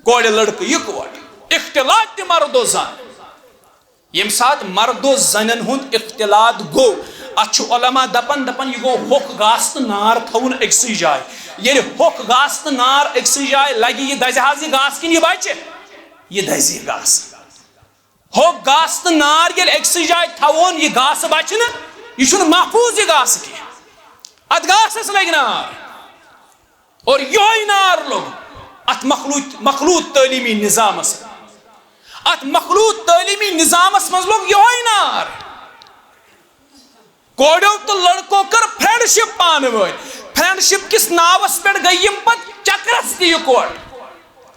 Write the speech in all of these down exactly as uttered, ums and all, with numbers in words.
کورِ لڑکہٕ یکوٹ، اختلاط تہِ مرد و زن۔ ییٚمہِ ساتہٕ مرد و زنن ہُنٛد اختلاط گوٚو، اتھ چھُ علماء دپان، دپان، یہِ گوٚو ہوٚکھ گاسہٕ تہٕ نار تھاوُن أکسٕے جایہِ۔ ییٚلہِ ہوٚکھ گاسہٕ تہٕ نار أکسٕے جایہِ لگہِ، یہِ دزِ حظ یہِ گاسہٕ کِنہٕ یہِ بچہِ؟ یہِ دزِ یہِ گاسہٕ۔ ہوٚکھ گاسہٕ تہٕ نار ییٚلہِ أکسٕے جایہِ تھاوون، یہِ گاسہٕ بچہِ نہٕ، یہِ چھُنہٕ محفوظ یہِ گاسہٕ کینٛہہ۔ اتھ گاسس لگہِ نار۔ اور یہوے نار لوٚگ اتھ مخلوط، مخلوط تعلیمی نظامس۔ اتھ مخلوط تعلیمی نظامس منٛز لوٚگ یہوے نار۔ کوریو تہٕ لڑکو کٔر فرینڈشپ پانہٕ ؤنۍ۔ فرینڈشپ کِس ناوس پٮ۪ٹھ گٔے یِم پتہٕ چکرس تہِ یکوٹ۔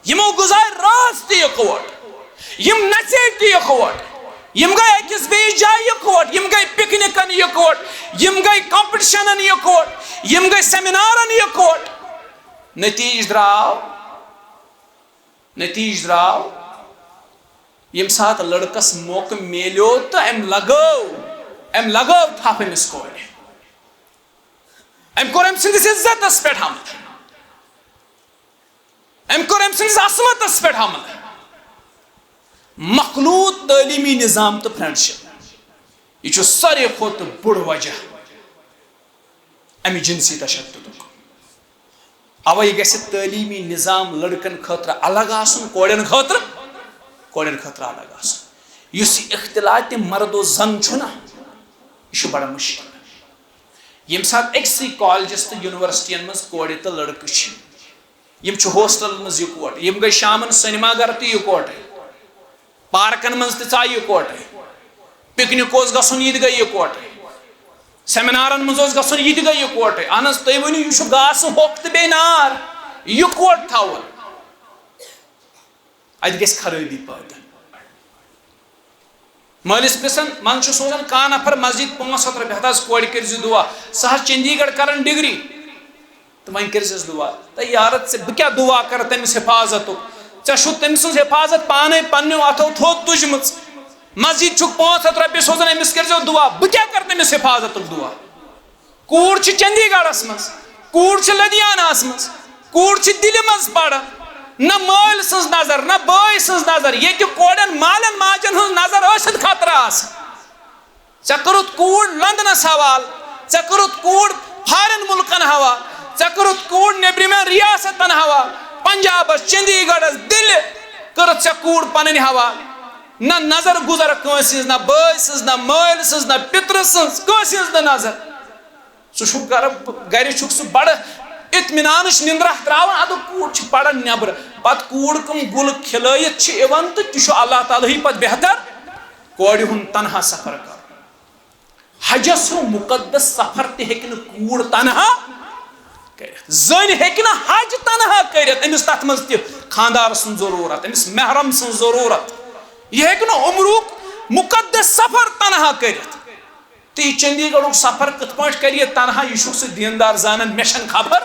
یِمو گُزارِ رٲژ تہِ یکوٹ۔ یِم نژے تہِ یکوٹ۔ یِم گٔے أکِس بیٚیِس جایہِ یکوٹ۔ یِم گٔے پکنکن یکوٹ۔ یِم گٔے کمپٹیشنن یکوٹ۔ یِم گٔے سیمینارن یکوٹ۔ نتیجہٕ درٛاو، نتیجہٕ درٛاو، ییٚمہِ ساتہٕ لڑکس موقعہٕ میلیو تہٕ أمۍ لگٲو، أمۍ لگٲو تھپھ أمِس کورِ۔ أمۍ کوٚر أمۍ سٕنٛدِس عزتس پٮ۪ٹھ حملہٕ۔ أمۍ کوٚر أمۍ سٕنٛدِس عصمتس پٮ۪ٹھ حملہٕ۔ مخلوط تعلیمی نظام تہٕ فرینڈشپ، یہِ چھُ ساروی کھۄتہٕ بوٚڑ وجہ امہِ جنسی تشددُک۔ اوے گژھِ تعلیمی نظام لڑکن خٲطرٕ الگ آسُن، کورٮ۪ن خٲطرٕ، کورٮ۪ن خٲطرٕ الگ آسُن۔ یُس یہِ اختلاط مرد و زن چھُ نہ، یہِ چھُ بڑٕ مشکل۔ ییٚمہِ ساتہٕ أکسٕے کالجس تہٕ یونیورسٹین منٛز کورِ تہٕ لڑکہٕ چھِ، یِم چھِ ہوسٹلن منٛز یکوٹہٕ، یِم گٔے شامن سینما گرٕ تہِ یکوٹے، پارکن منٛز تہِ ژایہِ یکوٹے، پکنک اوس گژھُن، یہِ تہِ گٔے یکوٹے، سیمینارن منٛز اوس گژھُن، یہِ تہِ گٔے یکوٹے۔ اہن حظ، تُہۍ ؤنِو، یہِ چھُ گاسہٕ ہوٚکھ تہٕ بیٚیہِ نار یکوٹہٕ تھاوُن۔ اتہِ گژھِ خرٲبی پٲدٕ۔ مٲلِس پِرٛژھان، منٛزٕ چھُ سوزان کانٛہہ نفر مسجد پانٛژھ ہتھ رۄپیہِ، ہتہٕ حظ کورِ کٔرۍ زِ دُعا، سۄ حظ چندی گڑھ کران ڈگری، تہٕ وۄنۍ کٔرۍ زِس دُعا۔ تہٕ یارٕ، ژےٚ بہٕ کیٛاہ دُعا کرٕ تٔمِس حفاظتُک؟ ژےٚ چھُ تٔمۍ سٕنٛز حفاظت پانے پننیو اتھو تھوٚد تُجمٕژ۔ مسجد چھُکھ پانٛژھ ہتھ رۄپیہِ سوزان، أمِس کٔرۍ زیو دُعا، بہٕ کیٛاہ کرٕ تٔمِس حفاظتُک دُعا؟ کوٗر چھِ چندی گڑھس منٛز، کوٗر چھِ لدھیانہس منٛز، کوٗر چھِ دِلہِ منٛز پران۔ نہ مٲلۍ سٕنٛز نظر، نہ بٲے سٕنٛز نظر، ییٚتہِ کورٮ۪ن مالٮ۪ن ماجٮ۪ن ہٕنٛز نظر ٲسِتھ خطرٕ آسان۔ ژےٚ کٔرٕتھ کوٗر لندنس حوالہٕ، ژےٚ کٔرٕتھ کوٗر فارن مُلکن حوالہٕ، ژےٚ کٔرٕتھ کوٗر نیبرِمٮ۪ن ریاستن حوالہٕ، پنجابس، چندی گڑھس، دِلہِ کٔرٕتھ ژےٚ کوٗر پنٕنۍ حوالہٕ۔ نہ نظر گُزر کٲنٛسہِ ہٕنٛز، نہ بٲے سٕنٛز، نہ مٲلۍ سٕنٛز، نہ پِترٕ سٕنٛز، کٲنٛسہِ ہٕنٛز نہٕ نظر۔ ژٕ چھُکھ گرٕ، گرِ چھُکھ ژٕ بڑٕ اطمینانٕچ نندرہ تراوان، ادٕ کوٗر چھِ پران نٮ۪برٕ۔ پتہٕ کوٗر کٕم گُل کھلٲیِتھ چھِ یِوان تہٕ تہِ چھُ اللہ تعالیٰ ہٕے پتہٕ بہتر۔ کورِ ہُنٛد تنہا سفر کرُن۔ حجس ہیوٗ مُقدس سفر تہِ ہیٚکہِ نہٕ کوٗر تنہا کٔرِتھ۔ زٔنۍ ہیٚکہِ نہٕ حج تنہا کٔرِتھ، أمِس تتھ منٛز تہِ خانٛدار سٕنٛز ضروٗرت، أمِس محرم سٕنٛز ضروٗرت۔ یہِ ہیٚکہِ نہٕ عمرُک مُقدس سفر تنہا کٔرِتھ۔ تہٕ یہِ چندی گڑھُک سفر کِتھ پٲٹھۍ کرِ یہِ تنہا؟ یہِ چھُکھ ژٕ دیٖندار زانان، مےٚ چھَنہٕ خبر۔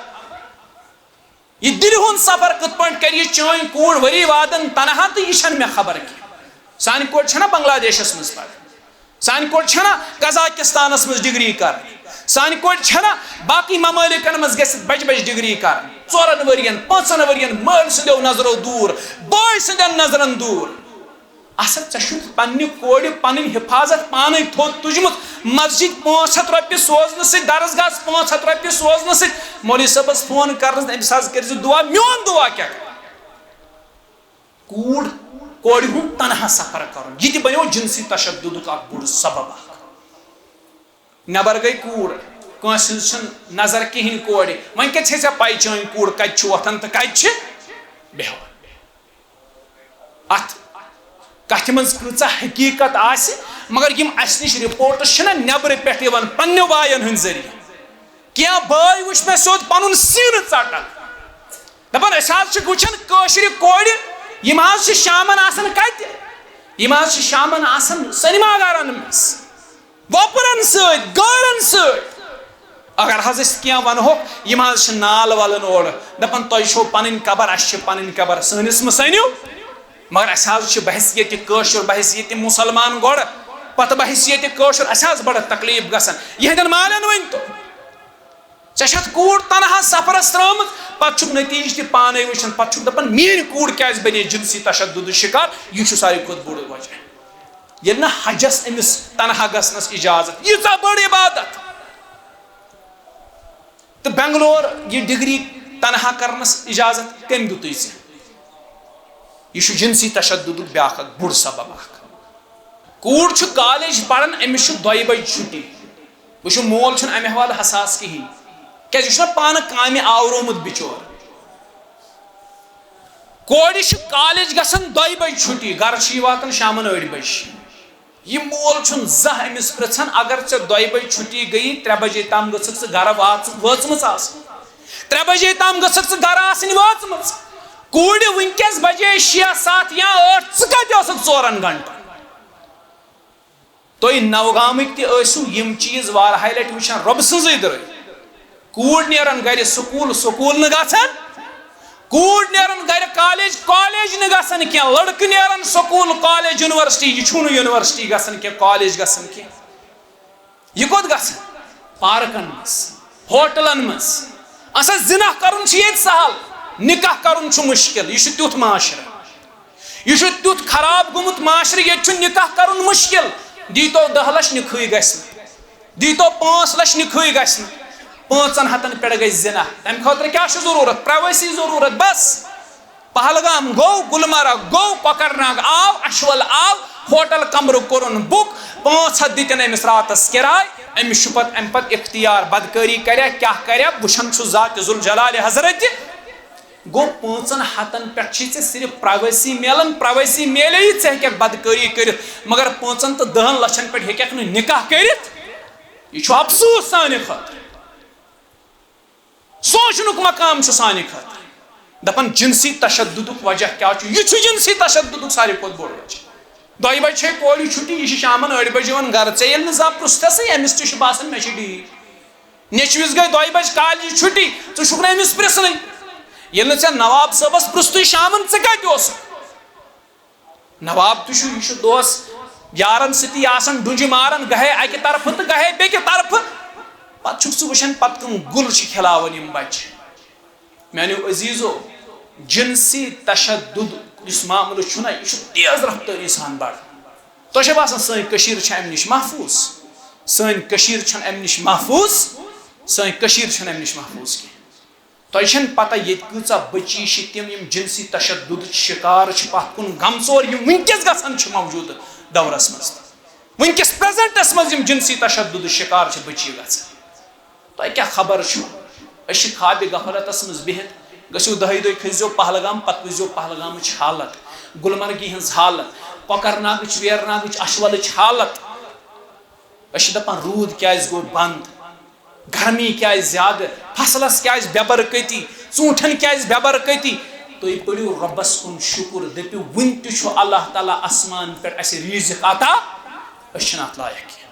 یہِ دِلہِ ہُنٛد سفر کِتھ پٲٹھۍ کرِ یہِ چٲنۍ کوٗر ؤری وادن تنہا، تہٕ یہِ چھَنہٕ مےٚ خبر کینٛہہ۔ سانہِ کورِ چھَنہ بنگلہ دیشس منٛز پران، سانہِ کورِ چھَنہ قزاقستانس منٛز ڈگری کران، سانہِ کورِ چھَنہ باقٕے ممٲلکن منٛز گٔژھِتھ بجہِ بجہِ ڈگری کران، ژورن ؤرین، پانٛژن ؤرین مٲلۍ سٕنٛدیو نظرو دوٗر، بٲے سٕنٛدٮ۪ن نظرن دوٗر۔ اصل، ژےٚ چھُتھ پننہِ کورِ پنٕنۍ حفاظت پانے تھوٚد تُجمُت۔ مسجد پانٛژھ ہتھ رۄپیہِ سوزنہٕ سۭتۍ، درس گاہس پانٛژھ ہتھ رۄپیہِ سوزنہٕ سۭتۍ، مولوی صٲبس فون کرنس، أمِس حظ کٔرۍ زِ دُعا، میون دُعا کیٛاہ کرٕ؟ کوٗر، کورِ ہُنٛد تنہا سفر کرُن، یہِ تہِ بنیو جنسی تشددُک اکھ بوٚڑ سبب اکھ۔ نٮ۪بر گٔے کوٗر، کٲنٛسہِ ہٕنٛز چھَنہٕ نظر کِہیٖنۍ کورِ۔ وۄنۍ کَتہِ چھےٚ ژےٚ پَے چٲنۍ کوٗر کَتہِ چھِ وۄتھان تہٕ کَتہِ چھِ بیٚہوان؟ اَتھ کَتھِ منٛز کۭژاہ حقیٖقت آسہِ، مگر یِم اَسہِ نِش رِپورٹٕس چھِنہ نٮ۪برٕ پٮ۪ٹھ یِوان پنٛنٮ۪و بایَن ہٕنٛدۍ ذٔریعہٕ۔ کینٛہہ بٲے وٕچھ مےٚ سیوٚد پَنُن سیٖنہٕ ژَٹان۔ دَپان، أسۍ حظ چھِ وٕچھان کٲشرِ کورِ، یِم حظ چھِ شامَن آسان کَتہِ؟ یِم حظ چھِ شامَن آسان سینما گرَن منٛز۔ وۄپرن سۭتۍ، گٲرن سۭتۍ۔ اگر حظ أسۍ کینٛہہ ونہوکھ، یِم حظ چھِ نال والان اورٕ، دپان، "تۄہہِ چھو پنٕنۍ قبر، اسہِ چھِ پنٕنۍ قبر، سٲنِس مہ سٲنِو۔" مگر اسہِ حظ چھِ بحیثیت کٲشُر، بحیثیت مسلمان گۄڈٕ، پتہٕ بحیثیت کٲشُر، اسہِ حظ بڑٕ تکلیف گژھان۔ یِہنٛدٮ۪ن مالٮ۪ن ؤنۍ تو۔ ژےٚ چھَتھ کوٗر تنہا سفرس ترٲمٕژ، پتہٕ چھُکھ نتیٖجہٕ تہِ پانے وٕچھان، پتہٕ چھُکھ دپان، میٲنۍ کوٗر کیازِ بنے جنسی تشددٕچ شکار؟ یہِ چھُ ساروی کھۄتہٕ بوٚڑ وجہ۔ ییٚلہِ نہٕ حجس أمِس تنہا گژھنس اجازت، ییٖژاہ بٔڑ عبادت، تہٕ بنگلور یہِ ڈگری تنہا کرنس اجازت کٔمۍ دیُتُے ژےٚ؟ یہِ چھُ جنسی تشددُک بیاکھ اکھ بوٚڑ سبب اکھ۔ کوٗر چھُ کالج پران، أمِس چھُ دۄیہِ بجہِ چھُٹی۔ وٕچھِو، مول چھُنہٕ امہِ حوالہٕ حساس کِہینۍ، کیازِ یہِ چھُنہ پانہٕ کامہِ آورومُت بِچور۔ کورِ چھُ کالج گژھان، دۄیہِ بجہِ چھُٹی، گرٕ چھُ یہِ واتان شامن ٲٹھِ بجہِ۔ یہِ مول چھُنہٕ زانٛہہ أمِس پرژھان، اگر ژےٚ دۄیہِ بجہِ چھُٹی گٔیی، ترٛےٚ بجے تام گٔژھکھ ژٕ گرٕ واژ-، وٲژمٕژ آسٕنۍ۔ ترٛےٚ بجے تام گٔژھکھ ژٕ گرٕ آسٕنۍ وٲژمٕژ۔ کوٗرِ وٕنکیٚس بجے شےٚ، ستھ یا ٲٹھ، ژٕ کتہِ اوسُکھ ژورن گنٹن؟ تُہۍ نوگامٕکۍ تہِ ٲسِو یِم چیٖز واریاہہِ لٹہِ وٕچھان، رۄبہٕ سٕنٛزٕے درٲے۔ کوٗر نیران گرِ سکوٗل، سکوٗل نہٕ گژھان۔ کوٗر نیران گرِ کالج، کالج نہٕ گژھان کینٛہہ۔ لڑکہٕ نیران سکوٗل، کالج، یونیورسٹی، یہِ چھُنہٕ یونیورسٹی گژھان کینٛہہ، کالج گژھان کینٛہہ۔ یہِ کوٚت گژھان؟ پارکن منٛز، ہوٹلن منٛز۔ اچھا، زِنا کرُن چھُ ییٚتہِ سہل، نکاح کرُن چھُ مُشکل۔ یہِ چھُ تیُتھ معاشرٕ۔ یہِ چھُ تیُتھ خراب گوٚمُت معاشرٕ، ییٚتہِ چھُ نکاح کرُن مُشکل۔ دیٖتو دَہ لَچھ، نِکہٕے گژھِ نہٕ۔ دیٖتو پانٛژھ لَچھ، نِکہٕے گژھِ نہٕ۔ پانٛژن ہَتن پٮ۪ٹھ گژھِ زِنا۔ تَمہِ خٲطرٕ کیٛاہ چھُ ضروٗرت؟ Privacy ضروٗرت، بس۔ پہلگام گوٚو، گُلمرگ گوٚو، کۄکرناگ آو، اَچھوَل آو، ہوٹل کمرٕ کوٚرُن book، پانٛژھ ہَتھ دِتِن أمِس راتس کِراے۔ أمِس چھُ پتہٕ، اَمہِ پتہٕ اختیار، بدکٲری کریا، کیٛاہ کریا، وٕچھان چھُ ذاتِ ذوالجلالِ حضرت۔ گوٚو، پانٛژن ہَتن پٮ۪ٹھ چھِ ژےٚ صرف privacy میلان، privacy میلے یہِ، ژٕ ہیٚککھ بدکٲری کٔرِتھ، مگر پانٛژن تہٕ دَہن لَچھن پٮ۪ٹھ ہیٚککھ نہٕ نکاح کٔرِتھ۔ یہِ چھُ افسوٗس سانہِ خٲطرٕ۔ سونٛچنُک مقام چھُ سانہِ خٲطرٕ۔ دَپان، جنسی تشددُک وجہ کیٛاہ چھُ؟ یہِ چھُ جنسی تشددُک ساروی کھۄتہٕ بوٚڑ وجہ۔ دۄیہِ بجہِ چھے کورِ چھُٹی، یہِ چھِ شامن ٲٹھِ بجہِ یِوان گرٕ۔ ژےٚ ییٚلہِ نہٕ زانٛہہ پرٛژھتھسٕے، أمِس تہِ چھُ باسان، مےٚ چھِ ڈیٖٹ۔ نیٚچوِس گٔے دۄیہِ بجہِ کالجہِ چھُٹی، ژٕ چھُکھ نہٕ أمِس پرٛژھنٕے۔ ییٚلہِ نہٕ ژےٚ نواب صٲبس پرٛژھتُے شامن، ژٕ کتہِ اوسُکھ؟ نواب تہِ چھُ، یہِ چھُ دوس یارن سۭتی آسان ڈُنجہِ ماران، گہے اکہِ طرفہٕ تہٕ گہے بیٚکہِ طرفہٕ۔ پتہٕ چھُکھ ژٕ وٕچھان، پتہٕ کٕم گُل چھِ کھلاوان یِم بچہِ۔ میانیو عزیزو، جنسی تشدد یُس معاملہٕ چھُنہ، یہِ چھُ تیز رفتٲری سان بڑان۔ تۄہہِ چھا باسان، سٲنۍ کٔشیٖر چھےٚ امہِ نِش محفوٗظ؟ سٲنۍ کٔشیٖر چھنہٕ امہِ نِش محفوٗظ۔ سٲنۍ کٔشیٖر چھنہٕ امہِ نِش محفوٗظ کینٛہہ۔ تۄہہِ چھَنہٕ پتہ، ییٚتہِ کۭژاہ بٔچی چھِ تِم، یِم جنسی تشددٕچ شکار چھِ، پتھ کُن گمژور، یِم وٕنکیٚس گژھان چھِ موجودٕ دورس منٛز تہِ۔ وٕنکیٚس presentس منٛز یِم جنسی تشددٕچ شکار چھِ بٔچی گژھان۔ تۄہہِ کیٛاہ خبر چھُ؟ أسۍ چھِ خوابِ غفلتس منٛز بِہِتھ۔ گٔژھِو دۄہے دۄہے کھٔسۍزیو پہلگام، پتہٕ وٕچھزیو پہلگامٕچ حالت، گُلمرگہِ ہٕنٛز حالت، کۄکرناگٕچ، ویرناگٕچ، اچھولٕچ حالت۔ أسۍ چھِ دَپان، روٗد کیٛازِ گوٚو بنٛد؟ گرمی کیٛازِ زیادٕ؟ فصلس کیٛازِ بے برکتی؟ ژوٗنٛٹھٮ۪ن کیٛازِ بے برکتی؟ تُہۍ پٔرِو رۄبس کُن شُکُر، دٔپِو، وُنہِ تہِ چھُ اللہ تعالیٰ آسمان پٮ۪ٹھ اَسہِ رِزِق عطا، أسۍ چھِنہٕ اَتھ لایق کینٛہہ۔